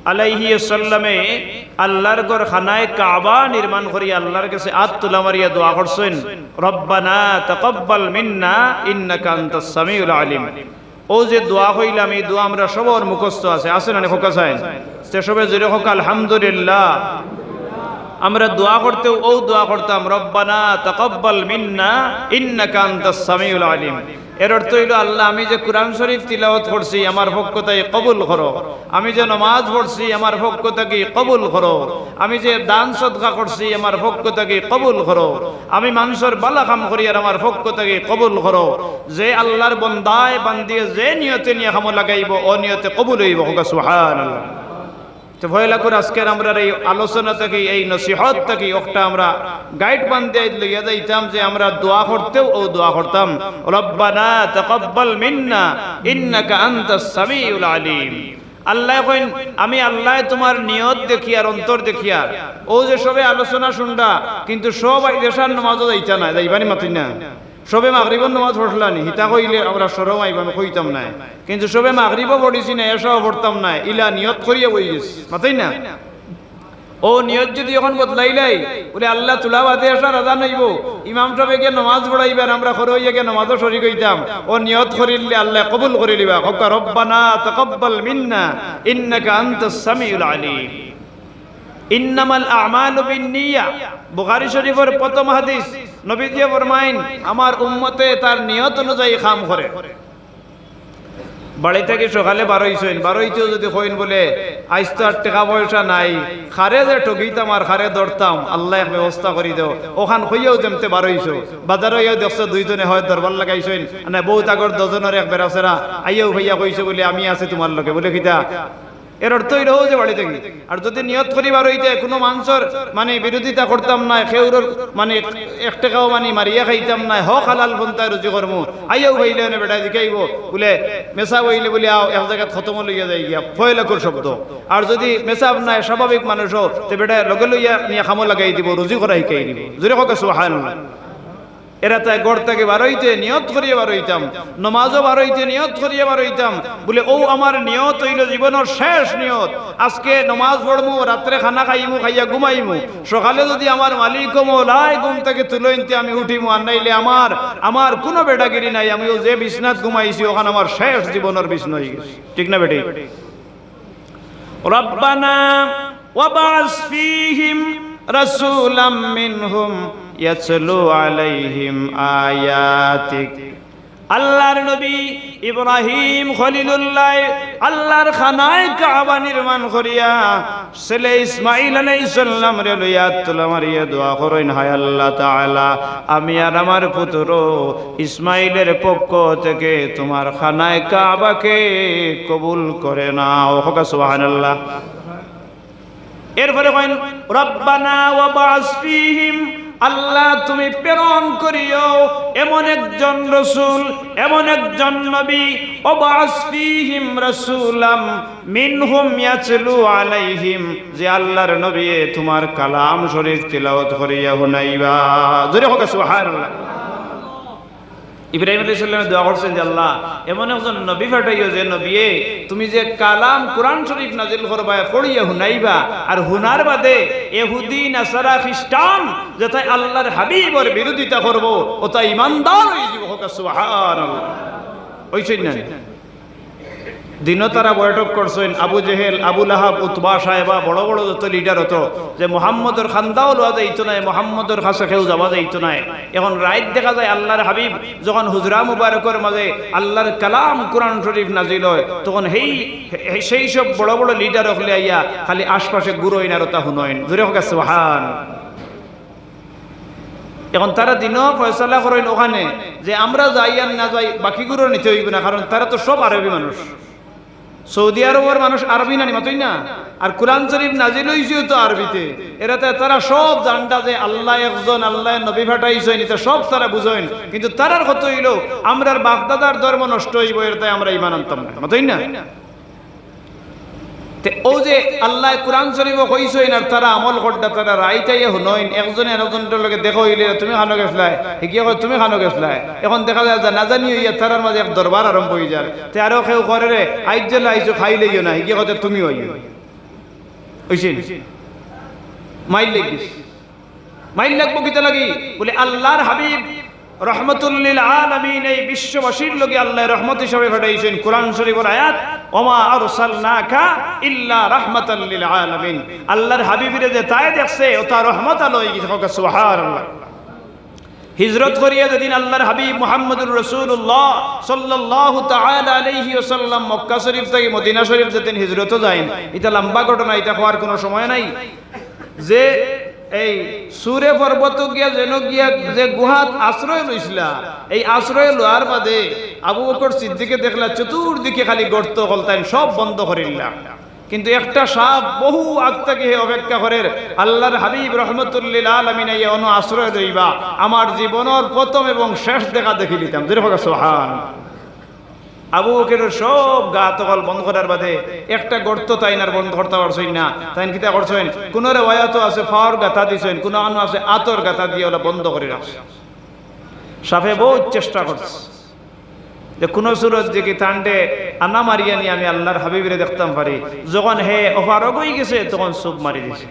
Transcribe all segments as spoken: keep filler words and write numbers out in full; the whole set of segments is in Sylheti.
আলাইহি ওয়াসাল্লামে আল্লাহর ঘর খানায়ে কাবা নির্মাণ করি আল্লাহর কাছে আত তুলা মারিয়া দোয়া করছইন, "রব্বানা তাকাব্বাল মিন্না ইন্নাকা আনতাস সামিউল আলিম।" অউ যে দোয়া কইলাম, ই দোয়া আমরা সবর মুখস্থ আছে, আছে না নি? কউক্কা চাইন। তে সবে জোরে কউক্কা, "আলহামদুলিল্লাহ।" আমরা দোয়া করতেউ অউ দোয়া করতাম, "রব্বানা তাকাব্বাল মিন্না ইন্নাকা আনতাস সামিউল আলিম।" এর অর্থ অইলো, "আল্লাহ, আমি যে কুরআন শরীফ তিলাওয়াত করছি, আমার পক্ষ থাকি কবুল করো। আমি যে নমাজ পড়ছি, আমার পক্ষ থাকি কবুল করো। আমি যে দান সদকা করছি, আমার পক্ষ থাকি কবুল করো। আমি মানষর ভালা কাম করিয়ার, আমার পক্ষ থাকি কবুল করো।" যে আল্লাহর বন্দায় বান্দিয়ে যে নিয়তে নিয়া কামো লাগাইবো, অউ নিয়তে কবুল অইবো। কউক্কা সুবহানাল্লাহ। তে পয়লা করি আজকের আমরার এই আলোচনা থাকি, এই নসিহত থাকি একটা আমরা গাইড বান্দিয়া লইয়া যাইতাম যে আমরা দোয়া করতেউ অউ দোয়া করতাম, "রব্বানা তাকাব্বাল মিন্না ইন্নাকা আনতাস সামিউল আলিম।" আল্লায় কইন, "আমি আল্লায় তুমার নিয়ত দেখিয়ার, অন্তর দেখিয়ার।" অউ যে সবে আলোচনা শুনরা, কিন্তু সব আইজ এশার নমাজো যাইতা নায়, যাইবা নি মাতইন না? সবে মাগরিবর নমাজ পড়ছলা নি? হিতা কইলে আমরা শরম আইবো, আমি কইতাম নায়। কিন্তু সবে মাগরিবও পড়ছি না, এশাও পড়তাম নায়, ইলা নিয়ত করিয়া বই গেছি। মাতইন না? অউ নিয়ত যুদি অখন বদলাইলাই, বুলে, "আল্লাহ, তুলা বাদে এশার আজান অইবো, ইমাম সাবে গিয়া নমাজ পড়াইবা, আমরা খরো অইয়া গিয়া নমাজো শরিক অইতাম।" অউ নিয়ত করিলে আল্লায় কবুল করিলিবা। কউক্কা, "রব্বানা তাকাব্বাল মিন্না ইন্নাকা আনতাস সামিউল আলিম।" ইন্নামাল আমালু বিন্নিয়া। বুখারী শরীফর প্রথম হাদিস, নবীজিয়ে ফরমাইন, "আমার উম্মতে তার নিয়ত অনুযায়ী কাম করে।" বাড়ি থাকি সকালে বারইছইন, বারইতেউ যুদি কইন বুলে, "আইজ তো আর টেকা পয়সা নাই, কারে যে ঠগিতাম আর কারে ধরতাম, আল্লায় এক ব্যবস্থা করি দেও।" অখান কইয়াউ যেমতে বারইছো, বাজারো আইয়াউ দেখছো দুইজনে হয় দরবার লাগাইছইন, না বউত আগর দুইজনর এক বেরাছেরা আইয়াউ ভাইয়া কইছে বুলে, "আমি আছি তুমার লগে।" বুলে, "কিতা?" এর অর্থ অইলো অউ যে বাড়ি থাকি। আর যুদি নিয়ত করি বারইতে, কুনু মানষর মানে বিরোধিতা করতাম নায়, কেউরর মানে এক টেকাও মানে মারিয়া খাইতাম নায়, হক হালাল পন্থায় রুজি করমু। আইয়াউ ভাইলে অনে বেটায় জিকাইবো, বুলে, "মেসাব অইলে বুলে আও, এক জাগাত খতমো লইয়া যাইগিয়া, ফয়লাকুর শব্দ।" আর যুদি মেসাব নায়, স্বাভাবিক মানুষও, তে বেটায় লগে লইয়া নিয়া কামো লাগাই দিবো, রুজি করা হিকাই দিবো। জোরে কউক্কা সুবহানাল্লাহ। এরা তাই ঘর থাকি বারইতে নিয়ত করিয়া বারইতাম, নমাজো বারইতে নিয়ত করিয়া বারইতাম। বুলে, "অউ আমার নিয়ত অইলো জীবনর শেষ নিয়ত। আজকে নমাজ পড়মু, রাত্রে খানা খাইমু, খাইয়া ঘুমাইমু। সকালে যুদি আমার মালিক ও মওলায় ঘুম থাকি তুলইন তে আমি উঠিমু, আর নাইলে আমার, আমার কুনু বেটাগিরি নাই। আমি অউ যে বিছনাত ঘুমাইছি, অখান আমার শেষ জীবনর বিছনা অইগেছে।" ঠিক না বেটি? রব্বানা ওয়াবআস ফীহিম রাসূলাম মিনহুম ইয়াতলু আলাইহিম আয়াতিক। আল্লাহর নবী ইব্রাহিম খলিলুল্লাহ আল্লাহর খানায়ে কাবা নির্মাণ করিয়া ছেলে ইসমাইল আলাইহিস সালামরে লইয়া আত তুলা মারিয়া দোয়া করইন, "হায় আল্লাহ তাআলা, আমি আর আমার পুত্র ইসমাইলের পক্ষ থাকি তুমার খানায়ে কাবাকে কবুল করে নাও।" কউক্কা সুবহানাল্লাহ। এরপরে কইন, "রব্বানা ওয়াবআস ফীহিম", আল্লাহ তুমি প্রেরণ করিও এমন একজন রসুল, এমন একজন নবী, "ওয়াবআস ফীহিম রাসূলাম মিনহুম ইয়াতলু আলাইহিম", যে আল্লাহর নবীয়ে তুমার কালাম শরীফ তিলাওয়াত করিয়া হুনাইবা। জোরে কউক্কা সুবহানাল্লাহ। ইব্রাহিম আলাইহিস সালামে দোয়া করছইন যে, "আল্লাহ, এমন একজন নবী পাঠাইও যে নবীয়ে তুমি যে কালাম কুরআন শরীফ নাজিল করবায়, পড়িয়া হুনাইবা, আর হুনার বাদে এহুদি, নাসারা, খ্রিস্টান যেতায় আল্লাহর হাবিবর বিরোধিতা করবো, অতায় ইমানদার অইযিবো।" কউক্কা সুবহানাল্লাহ। অইছে না? দিনও তারা বৈঠক করছইন, আবু জেহেল, আবু লাহাব, উতবা, শায়বা, বড় বড় যত লিডার অতো, যে মুহাম্মদর খান্দাও লওয়া যাইতো নায়, মুহাম্মদর কাছে কেউ যাওয়া যাইতো নায়। এখন রাইত দেখা যায় আল্লাহর হাবিব যখন হুজরা মুবারকর মাঝে আল্লাহর কালাম কুরআন শরীফ নাজিল অয়, তখন হেই, হে-, সেই সব বড় বড় লিডার অকলে আইয়া খালি আশপাশে ঘুরইন আর অতা হুনইন। জোরে কউক্কা সুবহান। এখন তারা দিনও ফয়সালা করইন অখানে যে আমরা যাই আর না যাই, বাকিগুরও নিতে অইবো না, কারণ তারা তো সব আরবি মানুষ। সৌদি আরবর মানুষ আরবি না নি, মাতইন না? আর কুরআন শরীফ নাজিল অইছেও তো আরবিতে। এরা তো, তারা সব জানরা যে আল্লাহ একজন, আল্লায় নবী পাঠাইছইন, ইতা সব তারা বুঝইন। কিন্তু তারার কথা অইলো, আমরার বাপদাদার ধর্ম নষ্ট অইবো, এরতায় আমরা ইমান আনতাম না, মাতইন না? তে অউ যে আল্লায় কুরআন শরীফো কইছইন আর তারা আমল কররা, তারা রাইত আইয়া হুনইন, একজনে আরকজনর লগে দেখা অইলে, "তুমি কানো গেছলায়?" হিগিয়ে কয়, "তুমি কানো গেছলায়?" এখন দেখা যায় জানাজানি অইয়া তারার মাঝে এক দরবার আরম্ভ অইযার। তে আরো কেউ করেরে, "আইজ যেলা আইছো, খাইলাইও না।" হিগিয়ে কয়, "তুমিও আইও।" অইছে নি? মাইল লাগি গেছে। মাইল লাগবো কিতা লাগি? বলে, আল্লাহর হাবিব রহমতুল্লিল আলামিন, এই বিশ্ববাসীর লগে আল্লাহ রহমত হিসাবে পাঠাইছেন। কোরআন শরীফের আয়াত, "ওমা আরসালনাকা ইল্লা রাহমাতাল লিল আলামিন।" আল্লাহর হাবিবরে যেতায় দেখছে, ওতা রহমত আলো অই গেছে। কউক্কা সুবহানাল্লাহ। হিজরত করিয়া যেদিন আল্লাহর হাবিব মুহাম্মদুর রাসূলুল্লাহ সাল্লাল্লাহু তাআলা আলাইহি ওয়াসাল্লাম মক্কা শরীফ থাকি মদিনা শরীফ যেদিন হিজরতো যাইন, ইতা লম্বা ঘটনা, ইতা কওয়ার কুনু সময় নাই। যে এই সুরে পর্বত গিয়া যেন গিয়া যে গুহাত আশ্রয় লইছিলা, এই আশ্রয় লওয়ার বাদে আবু বকর সিদ্দিকে দেখলা চতুর্দিকে খালি গর্ত অকল, তাইন সব বন্ধ করিলা। কিন্তু একটা সাপ বহু আগ থাকি হে অপেক্ষা করের, আল্লাহর হাবিব রহমতুল্লিল আলামিন আইয়া অনো আশ্রয় লইবা, আমার জীবনর প্রথম এবং শেষ দেখা দেখিলিতাম। জোরে কউক্কা সুবহান। আবু বকরের সব গাত অকল বন্ধ করার বাদে একটা গর্ত তাইন আর বন্ধ করতা পারছইন না। তাইন কিতা করছইন? কুনু রেওয়ায়াতো আছে ফাওর গাতা দিছইন, কুনু আনো আছে আতর গাতা দিয়া ওলা বন্ধ করি রাখছে। সাপে বহুত চেষ্টা করছে যে কুনু সুরত দেখি তানরে আনা মারিয়া নি আমি আল্লাহর হাবিবরে দেখতাম পারি। যখন হে অপারগ অই গেছে, তখন চুপ মারি দিছে।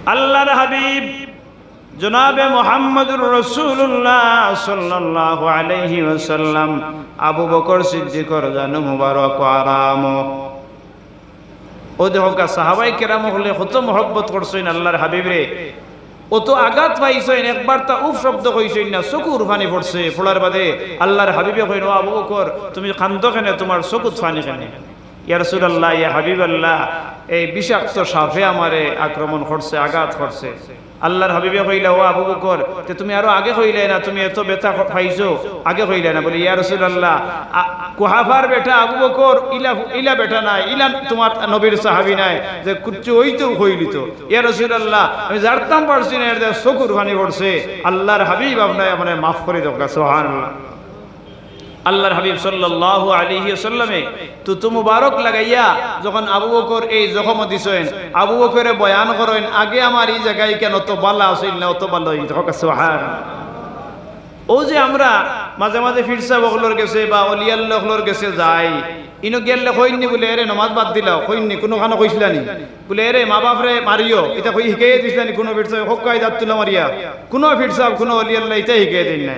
আল্লাহর হাবিব জনাবে মুহাম্মদুর রাসূলুল্লাহ সাল্লাল্লাহু আলাইহি ওয়াসাল্লাম আবু বকর সিদ্দিকর জানু মুবারক আরাম। ও দেখউক্কা, সাহাবায়ে কেরাম অকলে কত মহব্বত করছইন আল্লাহর হাবিবরে, অত আঘাত পাইছইন, একবার তা উফ শব্দ কইছইন না, চকুর পানি পড়ছে। পড়ার বাদে আল্লাহর হাবিবে কইন, "ও আবু বকর, তুমি কান্দো কেনে, তুমার চকুত পানি কেনে?" "ইয়া রাসূলুল্লাহ, ইয়া হাবিবাল্লাহ, এই বিষাক্ত সাপে আমারে আক্রমণ করছে, আঘাত করছে।" আল্লাহর হাবিবে কইলা, "ও আবু বকর, তে তুমি আরো আগে কইলায় না, তুমি এত ব্যথা ক-, পাইছো, আগে কইলায় না?" বলে, "ইয়া রাসূলুল্লাহ, আ-, কুহাফার বেটা আবু বকর, ইলা, ইলা বেটা নায়, ইলা তুমার নবীর সাহাবী নায়, যে কুচ্ছু অইতেও কইলিতো। ইয়া রাসূলুল্লাহ, আমি জারতাম পারছি না, এর যে চকুর পানি পড়ছে, আল্লাহর হাবিব আপনায়, আপনায় মাফ করি দেউক্কা।" সুবহানাল্লাহ। আল্লাহর হাবিব সাল্লাল্লাহু আলাইহি ওয়াসাল্লামে থুতু মুবারক লাগাইয়া যখন আবু বকর এই জখম দিছইন, আবু বকরে বয়ান করইন, "আগে আমার ই জাগা ইখান অত ভালা আছিল না, অত ভালা অইছে।" কউক্কা সুবহান। অউ যে আমরা মাঝে মাঝে পীর সাব অকলর গেছে বা অলি আল্লাহ অকলর গেছে যাই, ইনো গেলে কইন নি বুলে, "এরে নমাজ বাদ দিলাও", কইন নি, কুনুখানো কইছলা নি? বুলে, "এরে মা বাপরে মারিও", ইতা কই হিকাইয়া দিছলা নি কুনু পীর সাব? কউক্কা, ই দাত তুলা মারিয়া। কুনু পীর সাব, কুনু অলি আল্লাহ ইতা হিকাইয়া দেইন না।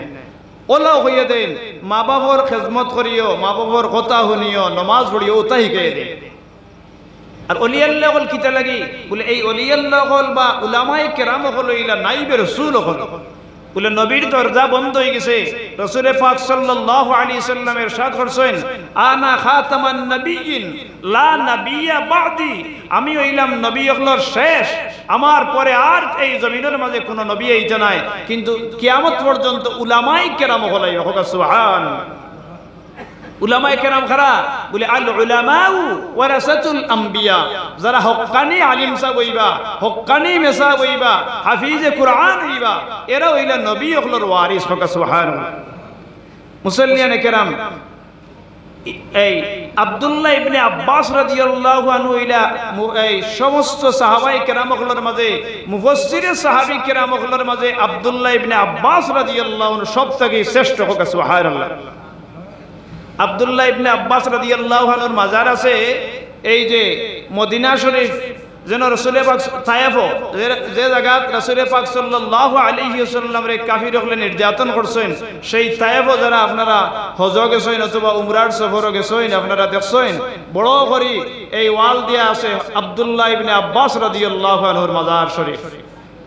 অলাও কইয়া দেইন, মা বাপর খেজমত করিও, মা বাপর কথা হুনিও, নমাজ পড়িও, অতা হিকাইয়া দেইন। আর অলি আল্লাহ অকল কিতা লাগি? বুলে, এই অলি আল্লাহ অকল বা উলামায়ে কেরাম অকল অইলা নাইবে রসুল অকল। বুলে, নবীর দরজা বন্ধ অই গেছে। রসুলে পাক সাল্লাল্লাহু আলাইহি ওয়াসাল্লামে ইরশাদ করছইন, "আনা খাতামান নাবিয়্যিন।" লা নাবিয়্যা বা'দি, আমি অইলাম নবী অকলর শেষ, আমার পরে আর এই জমিনর মাঝে কুনু নবী আইতা নায়, কিন্তু কিয়ামত পর্যন্ত উলামায়ে কেরাম অকল আইবা। কউক্কা সুবহান। উলামায়ে কেরাম কারা? বুলে, "আল উলামাউ ওয়ারাসাতুল আম্বিয়া।" যারা হক্কানি আলিম সাব অইবা, হক্কানি মেসাব অইবা, হাফিজে কুরআন অইবা, এরা অইলা নবী অকলর ওয়ারিস। কউক্কা সুবহান। মুসল্লিয়ানে কেরাম, এই আব্দুল্লাহ ইবনে আব্বাস রাদিয়াল্লাহু আনহু অইলা মু-, এই সমস্ত সাহাবায়ে কেরাম অকলর মাঝে, মুফাসসিরে সাহাবী কেরাম অকলর মাঝে আব্দুল্লাহ ইবনে আব্বাস রাদিয়াল্লাহু আনহু সব থাকি শ্রেষ্ঠ। কউক্কা সুবহানাল্লাহ। আব্দুল্লাহ ইবনে আব্বাস রাদিয়াল্লাহু আনহুর মাজার আছে এই যে মদিনা শরীফ, যেন রসুলে পাক তায়েফো, যে, যে জাগাত রসুলে পাক সাল্লাল্লাহু আলাইহি ওয়াসাল্লামরে কাফির অকলে নির্যাতন করছইন, সেই তায়েফো যারা আপনারা হজো গেছইন অথবা উমরার সফরো গেছইন, আপনারা দেখছইন, বড় করি এই ওয়াল দিয়া আছে আব্দুল্লাহ ইবনে আব্বাস রাদিয়াল্লাহু আনহুর মাজার শরীফ।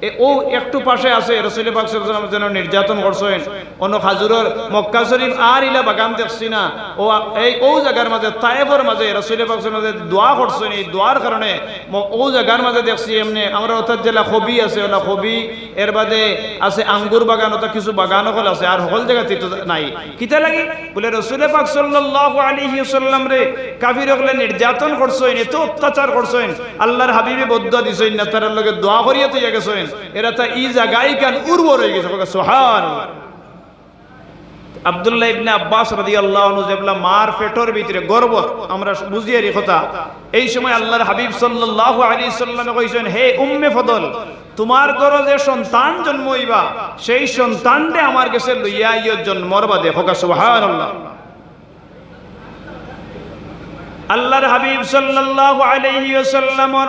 এ, অউ একটু পাশে আছে, রসুলে পাক সাল্লাল্লাহু আলাইহি ওয়াসাল্লাম যেন নির্যাতন করছইন, অনো খাজুরর মক্কা শরীফ আর ইলা বাগান দেখছি না। অউ আ-, এই অউ জাগার মাঝে, তায়েফর মাঝে রসুলে পাক সাল্লাল্লাহু আলাইহি ওয়াসাল্লাম যে দোয়া করছইন, এই দোয়ার কারণে ম-, অউ জাগার মাঝে দেখছি এমনে, আমরা অর্থাৎ যেলা কবি আছে, অলা কবি, এর বাদে আছে আঙ্গুর বাগান, অর্থাৎ কিছু বাগান অকল আছে, আর হকল জাগাত তো নাই। কিতা লাগি? বুলে রসুলে পাক সাল্লাল্লাহু আলাইহি ওয়াসাল্লামরে কাফির অকলে নির্যাতন করছইন, এত অত্যাচার করছইন, আল্লাহর হাবিবে বদদোয়া দিছইন না, তারার লগে দোয়া করিয়া থইয়া গেছইন, এরা তা ই জাগাইখান উর্বর অই গেছে। কউক্কা সুবহানাল্লাহ। আব্দুল্লাহ ইবনে আব্বাস রাদিয়াল্লাহু আনহু যেবলা মার পেটর ভিতরে গর্ভ, আমরা বুঝিয়ার ই কথা, এই সময় আল্লাহর হাবিব সাল্লাল্লাহু আলাইহি ওয়াসাল্লামে কইছইন, "হে উম্মে ফদল, তুমার ঘরো যে সন্তান জন্ম অইবা, সেই সন্তানরে আমার গেছে লইয়া আইও জন্মর বাদে।" কউক্কা সুবহানাল্লাহ। আল্লাহর হাবিব সাল্লাল্লাহু আলাইহি ওয়াসাল্লামর